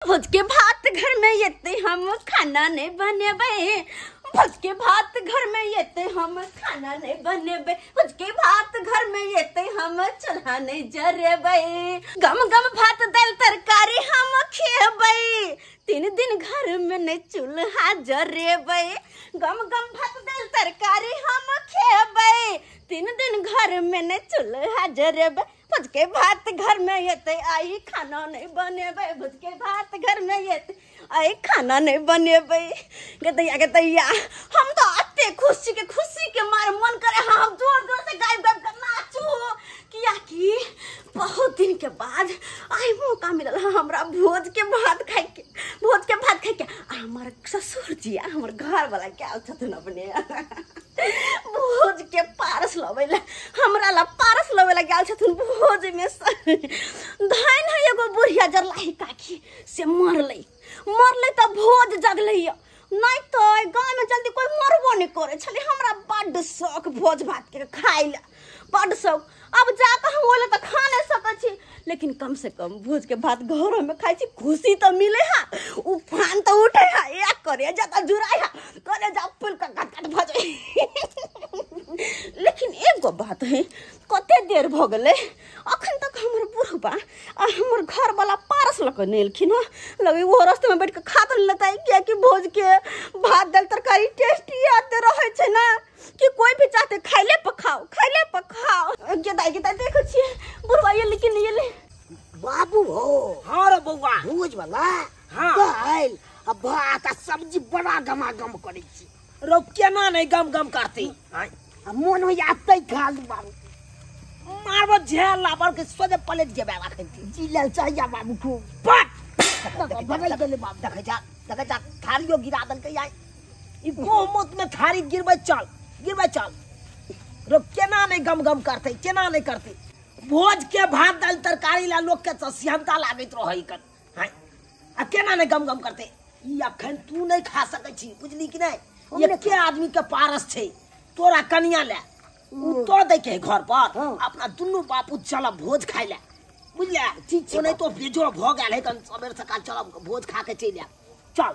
भोज के भात घर में एते हम खाना नहीं बनेबै, भोज के भात घर में एते हम खाना नहीं बनेबै, भोज के भात घर में एते हम चूल्हा नहीं जरेबै, गम गम भात दाल तरकारी हम खेबै, 3 दिन घर में नहीं चूल्हा जरेबै, गम गम भात दाल तरकारी हम खेबै, 3 दिन घर में नहीं चूल्हा जरेबै, भोज के भात घर में एते आई खाना नहीं बनेबै, भोज के भात घर में एते आई खाना नहीं बनेबै। गदैया गदैया हम तो अते खुशी के मारे मन करे हम जोर जोर से गायब गायब के नाचू, किया कि बहुत दिन के बाद आई मौका मिलल हमरा भोज के भात खाए के, भोज के भात खाए के। आ हमार ससुर जी आ हमर घर वाला के आयल छथिन अपने भोज के पारस लबै ला, हमरा ला पारस लबै ला गेल छथिन भोज में। धन है एगो बुढ़िया जरलाही काकी से मरलै, मरलै तऽ भोज जगलै, नहीं तो गाँव में जल्दी कोई मरबो नहीं करे छलै। हमरा बड्ड शौक भोज भात के खाइ ला, बड्ड शौक। अब जाके हम ओले तऽ खा नहीं सकै छी, लेकिन कम से कम भोज के भात घर में खाइ छी, खुशी तऽ मिले है, उफान तऽ उठे है, एक करे जा तऽ जुड़ाइ है, करे जा फूल के कट कट भऽ जाइ। लेकिन एगो बात है, कते देर भऽ गेलै अखन तक हमर बुढ़बा आ हमर घर वाला पारस लऽ कऽ नहि एलखिन हँ। लगे ओहो रास्ते में बैठ के खा तऽ लेतै, कियाकि भोज के भात दालि तरकारी टेस्टी आते रहै छै ना कि कोई भी चाहते खाइले पर खाओ, खाइले पर खाओ। गेदाइ गेदाइ देखै छियै बुढ़बा एलै कि नहि एलै। बाबू हो। हाँ रे बौआ। भोज वाला। हाँ। दालि आ भात आ सब्जी बड़ा गमागम करै छी। रो केना नहि गम गम करतै? आ मोन होइया अतै खा लू बाबू। मारबो झेल लाबर के सोझे पलट जेबै अखन। जी लेल चाहिए बाबू खूब। पट भगै गेलै बाबू। देखै जा, देखै जा, थारियो गिरा देलकै आइ। ई गोमूत में थारी गिरबै चल, गिरबै चल। रो केना नहि गम गम करतै, केना नहि करतै? भोज के भात दालि तरकारी ला लोक के तऽ सिहन्ता लागैत रहै कन। हाय आ केना नहि गम गम करतै? ई अखन तू नहि खा सकै छी, बुझली कि नहि? एके आदमी के पारस छै, तोरा कनिया ले उ तो दै के घर पर, अपना दुनू बापू चलब भोज खाइ ले, बुझलियै? ठीक छै। ओनाहितो बेजोड़ भऽ गेल है कन, सबेर सकाल चलब भोज खा के चलि आयब। चल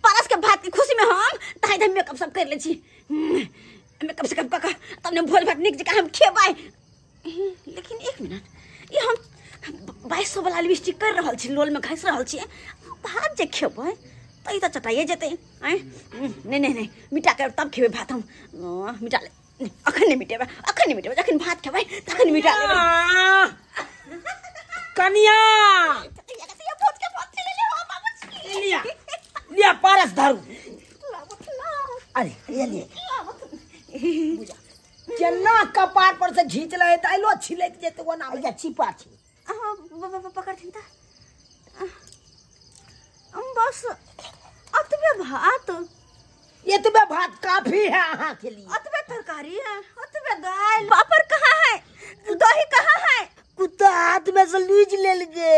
पारस के भात के खुशी में हम ताहि धम मेकअप सब कर ले छी, मेकअप सेकअप कऽ कऽ तब ने भोज भात नीक जकाँ हम खेबै। लेकिन एक मिनट, ई हम 2200 वाला लिपस्टिक कर रहल छी, लोल में घसि रहल छी, भात जे खेबै तऽ ई तऽ चटाइए जेतै। आँय नहि नहि नहि, मिटा के तब खेबै भात हम। मिटा ले, अखन नहि मिटेबै, अखन नहि मिटेबै, जखन भात खेबै तखन मिटा लेबै। कनिया भोज के भात चलि हो बाबूजी। लिया लिया पारस धरू। अरे ये लिए केना कपार पर से घींच ले दाइलो छिलक जेतै ओना। अच्छा छिपा छी। अहाँ पकड़थिन तऽ बस अतबे भात, एतबे भात काफी है अहाँ के लिए। अतबे तरकारी है, अतबे दाल, पापड़ कहाँ है, दही कहाँ है? कुत्ता हाथ में से लूज लेल गे।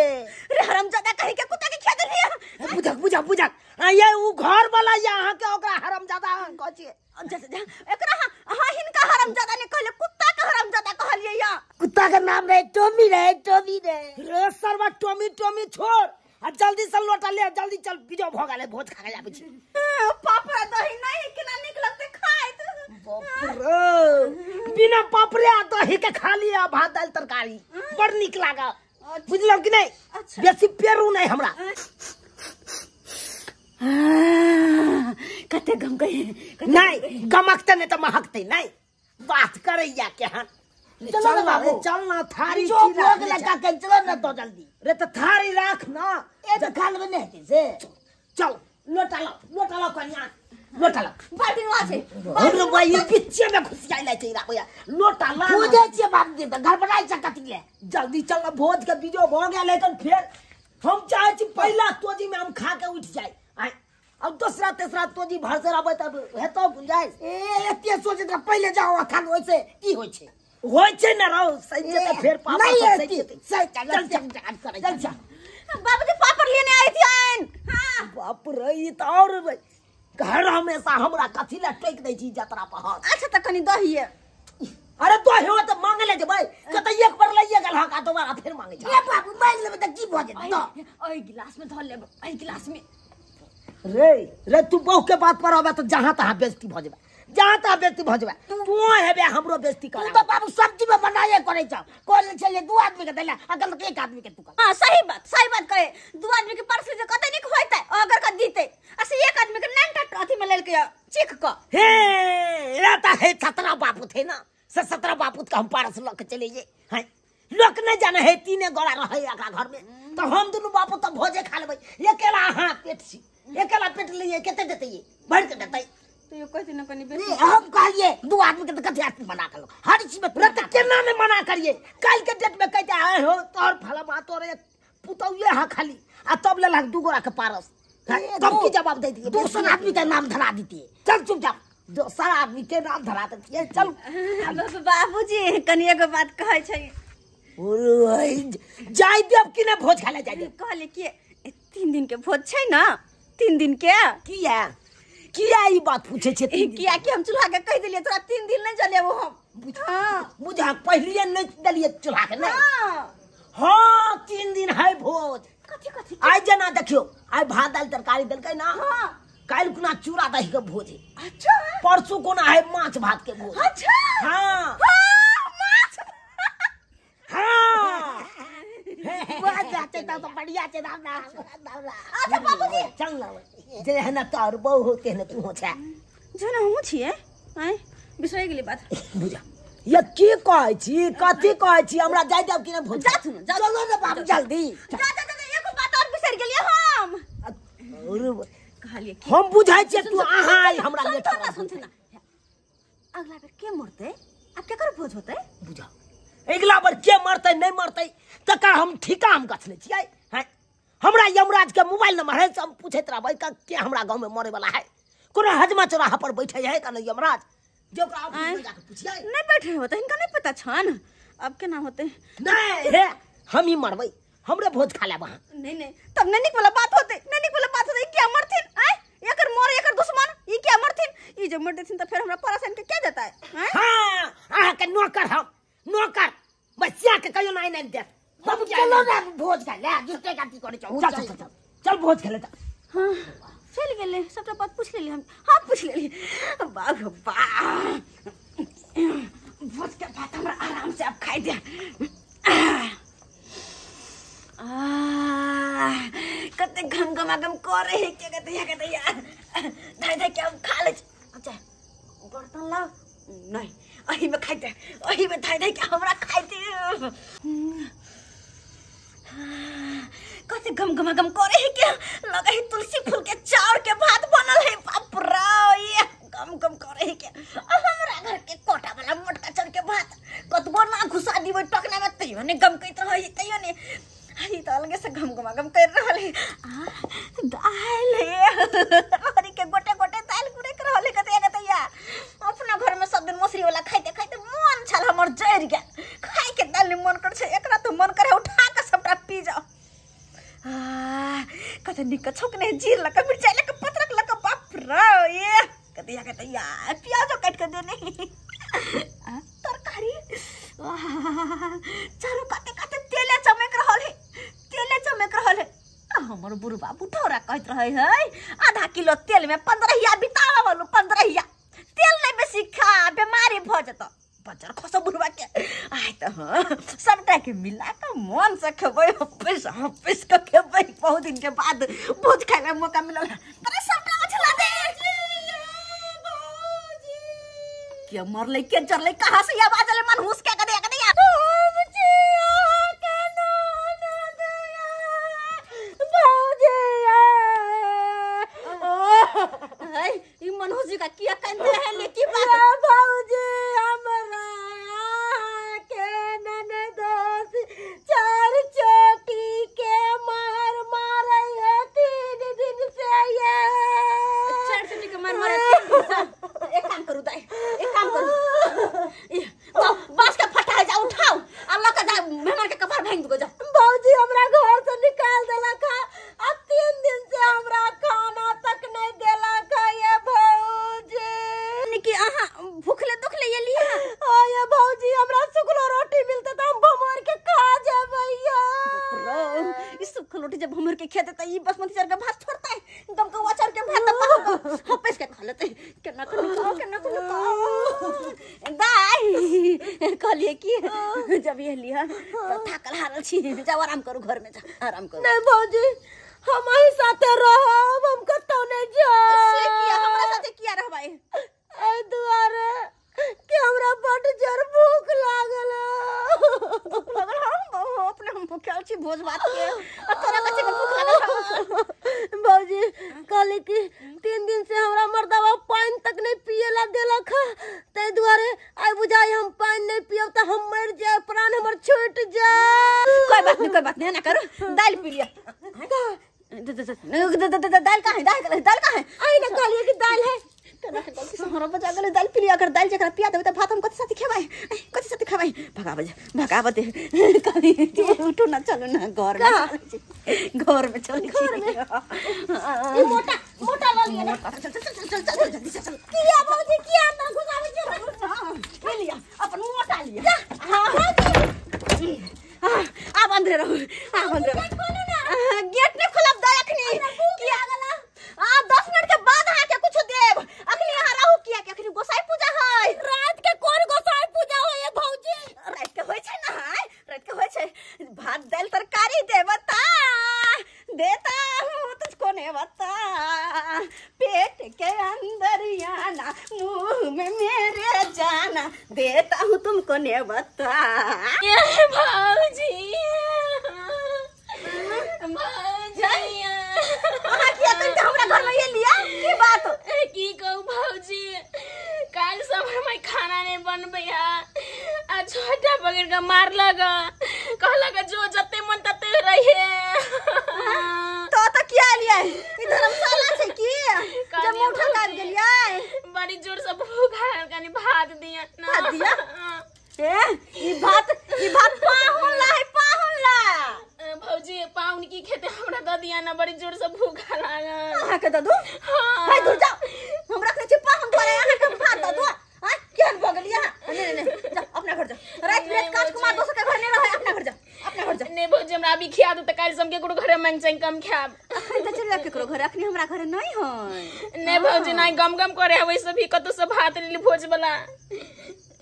रे हरामजादा कहीं के कुत्ता के खा देलियै। बुझक बुझक बुझक, आ ये उ घर वाला या अहाँ के ओकरा हरामजादा अहाँ कहै छियै? जा जा एकरा अहाँ हिनका हरामजादा नहि कहलियै, कुत्ता के हरामजादा कहलियै। या कुत्ता के नाम रहे टॉमी, रहे टॉमी रहे। रे सरवा टॉमी टॉमी छोड़ आ जल्दी से लोटा ले, जल्दी चल, बीजो भऽ गेलै, भोज खा के आबै छी। पापड़ दही नहीं केना नीक लगतै खाइत। बाप रे, बिना पापड़े आ दही के खा लिया भात दालि तरकारी बड़ नीक लागल, बुझलहुँ कि नहि? बेसी पेरू नहि हमरा। कते गमकै नहि, गमकतै नहि तऽ महकतै नहि, बात करैया केहन। चलो ना बाबू, चल ना, थारी जो भोग लगा के चलो ना तो जल्दी। रे तऽ थारी राख ना, ए तऽ खा लेबै नहि हेतै से। चल लोटा लाओ, लोटा लाओ कनिया, लोटा लाओ। बाल्टी वहाँ छै। अरे भाई ई पीछे में घुसियाइ लै छै राखो या, लोटा ला। खोजै छियै बाबू के तऽ गड़बड़ाइ छै कथी ले। जल्दी चल ना, भोज के बीजो भऽ गेल है तन फेर हम चाहै छी पहिला तोजी में हम खा के उठि जाइ। आय अब दूसरा तेसरा तोजी भरसे रहबै तब हेतौ गुंजाइश। ए एते सोचै तऽ पहिले जाओ अखन, ओइसे की होइ छै? होइ छै ने रौ, सही जेतै फेर पापड़ नहीं सब सही एती जेतै। सही चल चल चल चल करै चल चल। बाबूजी पापड़ लेने आए थियन। हाँ बाप रे, ई तऽ और घर हमेशा हमरा कथी लए टोकि दै छी जतरा पर। अच्छा तऽ कनि दही। अरे तो हे त मांगे ले जेबै कत एक बार लइए गेल हक आ दोबारा फेर मांगे छ। ए बाबू मांग लेबै त की भ जेतै? ओइ गिलास में धर लेब, ओइ गिलास में। रे रे तू बहू के बात पर आबे त जहां तहां बेइज्जती भ जेबै, जहां तहां बेइज्जती भ जेबै। तू हेबे हमरो बेइज्जती कर। तू त बाबू सब्जी में बनाए करै छ, कहले छलिए दू आदमी के देला, अगल के एक आदमी के तू। हां सही बात, सही बात कहे। दू आदमी के परस जे कते निक होइतै अगर क दीते, असे एक आदमी के नैनटा अथी में लेल के चीख क। हे ए त हे 17 बापू थे ना, से 17 बापू के हम पारस ल के चले जे हैं। लोक नहीं जाने है तीने गोड़ा रहे एकरा घर में, तो हम दुनू बापू त भोजे खा लेबै। अकेला हां पेट छी, अकेला पेट लिए कते देतै, भर के देतै। तो यो कहते न कनी बेसी। हम कहलिए दू आदमी के त कथि आदमी बना के लो हर चीज में। त केना ने मना करिए? काल के डेट में कहते आए हो तोर फलमा तोरे पुतौये हा खाली, आ तब लेलक दू गोड़ा के पारस, तब की जवाब दे दिए? दोसर आदमी के नाम धरा दितिए। चल चुपचाप दोसर आदमी के नाम धरा दितिए। चल बाबूजी कनी एगो बात कहै छै। जाय देब कि ना भोज खाले जाय देब? कहले कि 3 दिन के भोज छै ना, 3 दिन के। किया किया ई बात पूछे छै? किया कि हम चूल्हा के कह देलिए तोरा 3 दिन नहीं जलेबो हम। हां बुझा पहलिए नहीं देलिए चूल्हा के। नहीं हां 3 दिन है भोज। कथि कथि? आइ जना देखियो, आइ भात दाल तरकारी देलकै ना। हां काल्हि कोना चूड़ा दही के भोज है। अच्छा परसू कोना है माछ भात के भोज। अच्छा हां माछ। हां वाह जाते त बढ़िया छै दाम ना। अच्छा बाबूजी चल ना, जे है ना तोर बहु होते न तू हो छै। जना हमहु छियै आइ बिसरि गेली बात। बुझा ये की कहै छी, कथि कहै छी? हमरा जाय देब कि ना भोज? जा सुन, जा चलो ने बाबू जल्दी। जा जा जा, एगो बात और बिसरि गेलियै हम। और कहलिए हम बुझाय छियै तू अहाँ आई हमरा लेट। सुन ना, सुन ना, अगला बेर के मरतै आब केकर भोज होतै? बुझा अगला बार के मरतै नहीं मरतै तकर हम ठीका हम गछने छियै। हैं हमरा यमराज के मोबाइल नंबर है, हम पूछैत रहबै के हमरा गांव में मरे वाला है, कोनो हजमा चौराहा पर बैठे है का नहीं यमराज, जो ओकरा ऑफिस में जाके पूछियै। नहीं बैठे होतै, हिनका नहीं पता छन अब केना होतै। नहीं हे हम ही मरबै, हमरे भोज खा लेब अहाँ। नहीं नहीं तब नहीं निक वाला बात होतै, नहीं निक वाला बात होतै। क्या मरथिन? आय एकर मर एकर दुश्मन ई क्या मरथिन? ई जे मर देथिन त फेर हमरा परासन के के देतै? हां अहाँ के नौकर, हम नौकर बच्चा के कहियो नहीं नहीं देत। बाबू चलो ना भोज खा ले, जुटे काटी करे चल चल चल चल भोज खा ले। हां चल गेले, सबटा बात पूछ लेली हम। हां पूछ लेली। बाबू बा भोज के भात हमरा आराम से अब खाइ दे। कते घम गमागम करे है के कते या कते या धाई धाई के हम खा ले। अच्छा बर्तन लाओ। नहीं अही में खाइ दे, अही में धाई धाई के हमरा खाइ दे। कते गम गमागम करे है के लगे है तुलसी फूल के चाउर के भात बनल है। बाप रे ये गम गम करे है के। हमरा घर के कोटा वाला मोटका चाउर के भात कतबो ना घुसा दिबै टकना में तैयो ने गम कहैत रहै, तैयो ने। ई त अलगे से घम गमागम कर रहल है। आ दाल है हरी के गोटे गोटे दाल गुड़क रहल है कते कते या। अपना घर में सब दिन मसरी वाला खाइते खाइते मन छल हमर जरि गेल। खाइ के दाल ने मन कर छै, एकरा तो मन करे उठा के सबटा पी जाओ। आ कते निक छौकने जीर लक मिरचाई लक पत्रक लक। बाप रे ये कते या कते या प्याजो काट के देने। आ तरकारी चारू काते काते तेले चमक रहल है, तेले चमक रहल है। हमर बुढ़बा बुढ़ौरा कहैत रहे है आधा किलो तेल में 15 बितावा बोलू 15 तेल नहीं बेसी खा बीमारी भ जेतौ। बजर खसो बुढ़बा के। आइ त हां सबटा के मिला के मन से खेबै, पैसा पैस के खेबै। बहुत दिन के बाद भोज खाइ ला मौका मिलल। अरे सबटा उछला दे। के मरलै के जरलै कहाँ से आवाज आले मनहूस के कदे कदे। ई मनहूस जी का किया कांदे है ने की बात? भौजी हमरा के ननदोस चार चोटी के मार मारै है 3 दिन से। ये चार चोटी के मार मारे 3 दिन से। एक काम करू दाई, एक काम करू, बांस के फटा जा उठाओ आ लक जा मेहमान के कपार भांग दो जा। भौजी हमरा घर से निकाल देलक आ 3 दिन से हमरा खाना तक नहीं देलक ये भौजी। कि अहाँ भूखले दुखले बासमती चाउर के भात छोड़तै गमकौआ चाउर के भात त हम पैस के खा लेतै। केना के नुकाओ केना के नुकाओ। दाई कहलिए कि जब ये लिया तो थाकल हारल छी, जाओ आराम करू घर में, जा आराम करू। नहीं भौजी हम ही साथे रहब, हम कतौ नहीं जाब। से किया हमरा साथे किया रहबै? ए दुआरे कि हमरा बड जोर भूख लागल। भूख लागल? हम अपने हम भूखल छी भोज भात के, आ तोरा कथी के भूख लागल? भौजी कहली कि 3 दिन से हमरा मर्दावा पानी तक नहीं पिएला देलक, तै दुआरे आइ बुझाइ हम पानी नहीं पियब त हम मर जाए, प्राण हमर छूट जाए। कोई बात नहीं, कोई बात नहीं ना करो, दाल पी लिया। दाल कहाँ है? दाल दाल कहाँ है? आई ना कहलिए कि दाल है। गलती से हमरा बजा गेलै दाल पी लिया। अगर दाल जकरा पिया देबै त भात हम कथी साथे खेबै? कथी साथे खेबै? भगाबे भगाबे कभी उठू ना, चलू ना घर में, घर में चल। ई मोटा मोटा ल लिया ना। चल चल चल चल चल जल्दी से चल। किया भौजी किया अंदर घुसाबै छी? हां ले लिया अपन मोटा लिया। हां आब अंदर रहू, आब अंदर रहू। गेट नहीं खोलब दाई अखनी। किया आ 10 मिनट के बाद अहाँ के कुछ देब। अखनी अहाँ रहू किया के अखनी गोसाई पूजा है। रात के कोन गोसाई पूजा होय भौजी? रात के होय छै ना, रात के होय छै। भात दाल तरकारी देवता देता हूँ तुझको ने बता, पेट के अंदर आना मुंह में मेरे जाना, देता हूँ तुमको ने बता। भौजी भौजी अहाँ किया कहिते हमरा घर में ये लिया की बात? की कहू भौजी, काल सब हमारे खाना नहीं बनबै है आ छोटा पकड़ के मारलक, कहलक जो जते मन तते रहे। तो तो किया लिया? ई धर्मशाला छै की जब मुंह उठा के गेलियै? बड़ी जोर से भूख आयल, कनी भात दिया ना। भात दिया? ए ई भात, ई भात पाहुन ला है, पाहुन ला। भौजी पाहुन की खेते हमरा दऽ दिया ना, बड़ी जोर से भूख लागल। अहाँ के दऽ दू? हां है दूर जाओ, हमरा कहै छै पाहुन द्वारे अहाँ के भात दऽ दू। हां केहन भऽ गेलियै अहाँ? नहीं नहीं जा अपना घर जा। रात बिरात काज कुमार दोसर के घर नहीं रहै, अपना घर जा, अपना घर जा। नहीं भौजी हमरा अभी खिया दू त काल्हि से हम केकरो घरे मांग चाही कम खायब। अखन त चलि जायब केकरो घर, अखनी हमरा घरे नहीं है। नहीं भौजी नहीं, गम गम करे है वैसे भी कतौ से भात लेली भोज वाला।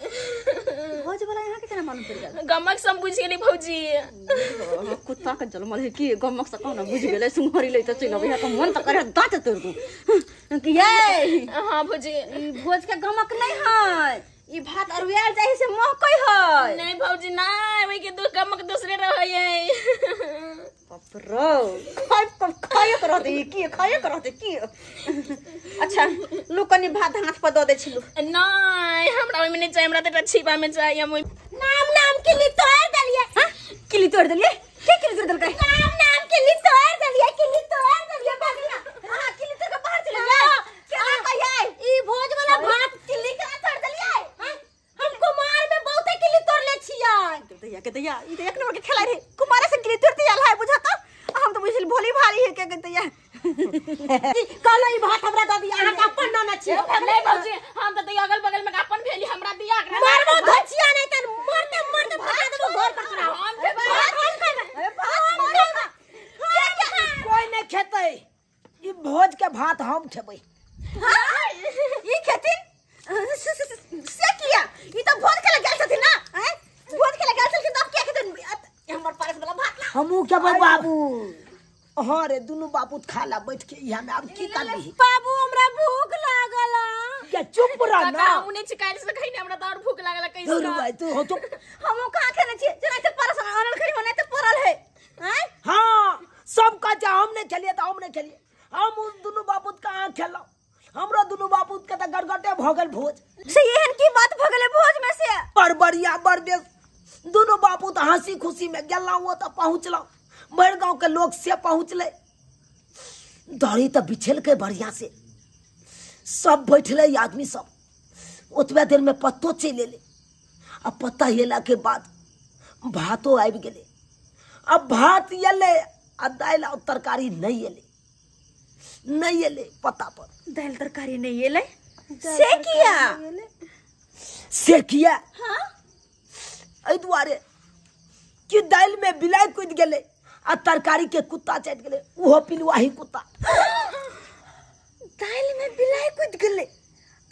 भोज वाला यहाँ के केना मालूम पड़ गेल? गमक से हम बुझि गेली भौजी। कुत्ता के जलमल है कि गमक से कहना बुझि गेलै, सुंघरी लै त चलि अबै त मन त करे दाँत तोड़ दू। कि ये हां भौजी ई भोज के गमक नहीं है, ई भात अरुआल जाइ से महकै है। नहीं भौजी नहीं, ओइ के दो गमक दूसरे रहै है। बाप रो खाय खाय के रहतै की, खाय के रहतै की? अच्छा लू कनी भात हाथ पर दऽ दै छी लू। नहीं हमरा ओइ में नहीं चाही, हमरा त एकटा छिपा में चाही। हम ओइ नाम नाम किल्ली तोड़ देलियै। हां किल्ली तोड़ देलियै? के किल्ली तोड़ देलकै? नाम नाम किल्ली तोड़ देलियै, किल्ली तोड़ देलियै भगना। हां किल्ली तोड़ के बाहर चलि गेलियै? केना कहियै ई भोज वाला भात किल्ली केना तोड़ देलियै? हम कुमार में बहुते किल्ली तोड़ले छियै। दैया के दैया ई त एक नंबर के खेला रे, कुमारे से किल्ली तोड़ते आल है बुझाता। हम तो बुझल भोली भाली है के दैया। कहलो ई भात हमरा दऽ दिया, अहाँ के अपन नाना छी। नहीं भौजी हम त अगल बगल में अपन भेली, हमरा दिया मारबो धचिया नहीं त मरते मरते भगा देबो घर पर तोरा। हम खेबै, हम खेबै, भात हम खेबै। कोई नहीं खेतै ई भोज के भात, हम खेबै। हां ई खेथिन से किया? ई त भोज के गेल छथिन ना, हैं भोज के गेल छथिन तब किया खेथिन हमर पारस वाला भात? ला हमहू खेबै बाबू। हाँ रे दुनू बाबू खा ला बैठ के इहा में, अब की करबी? बाबू हमरा भूख लागल। के चुप रह ना। हम नहीं काल्हि से खैने, हमरा त और भूख लागल कैसे? दूर भाई तू हो चुप। हमहू कहाँ खेने छियै? जेना ते परस अनल खरी होने ते परल है। हैं हां सब कहै हम नहीं खेलिए त हम नहीं खेलिए। हम उन दुनू बाबू कहाँ खेलौ? हमरो दुनू बाबू के त गड़गटे भ गेल भोज से। एहन की बात भ गेलै भोज में से? बड़ बढ़िया बड़ बेस दुनू बाबू त हंसी खुशी में गेलौ, ओ त पहुंचलौ भरि गांव के लोग से पहुंचले। दड़ी त बिछेलकै बढ़िया से, सब बैठले आदमी सब। ओतबे देर में पत्तो चलि एलै आ पत्ता एला के बाद भातो आबि गेलै। अब भात एलै आ दालि आ तरकारी नहीं एलै, नहीं एलै पत्ता पर। दालि तरकारी नहीं एलै से किया? से किया? हां एहि दुआरे कि दालि में बिलाइ कुदि गेलै आ तरकारी के कुत्ता चटि गेलै, ओहो पिलुआही कुत्ता। दालि में बिलाई कूद गेलै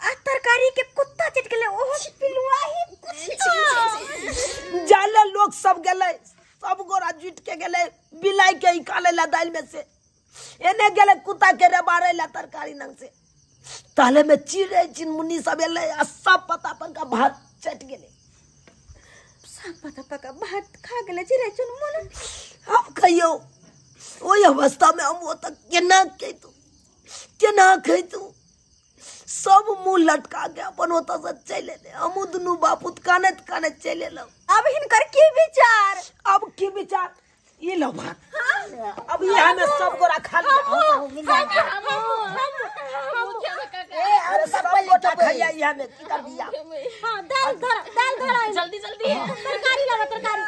आ तरकारी के कुत्ता चटि गेलै, ओहो पिलुआही कुत्ता। जाले लोग सब गेलै, सब गोरा जुट के गेलै बिलाई के निकाले ला दालि में से, एने गेलै कुत्ता के रे मारे ला तरकारी नंग से। ताले में चिड़ै चिनमुन्नी सब एलै आ सब पता पर का भात चटि गेलै। सब पता पर का भात खा गेलै चिड़ै चुनमुन। हम कहियो ओहि अवस्था में हम ओतऽ केना खैतु, केना खैतु? सब मुँह लटका के अपन ओतऽ से चलि एलै। हमहूँ दुनू बापूत कानैत कानैत चलि एलहुँ। अब हिनकर की विचार? अब की विचार? ई लो भात, अब इएह में सब गोरा खा लिया। अरे सब गोटा खैया इएह में, की करबिया? हां, दाल धर, दाल धर, जल्दी जल्दी तरकारी लावा, तरकारी।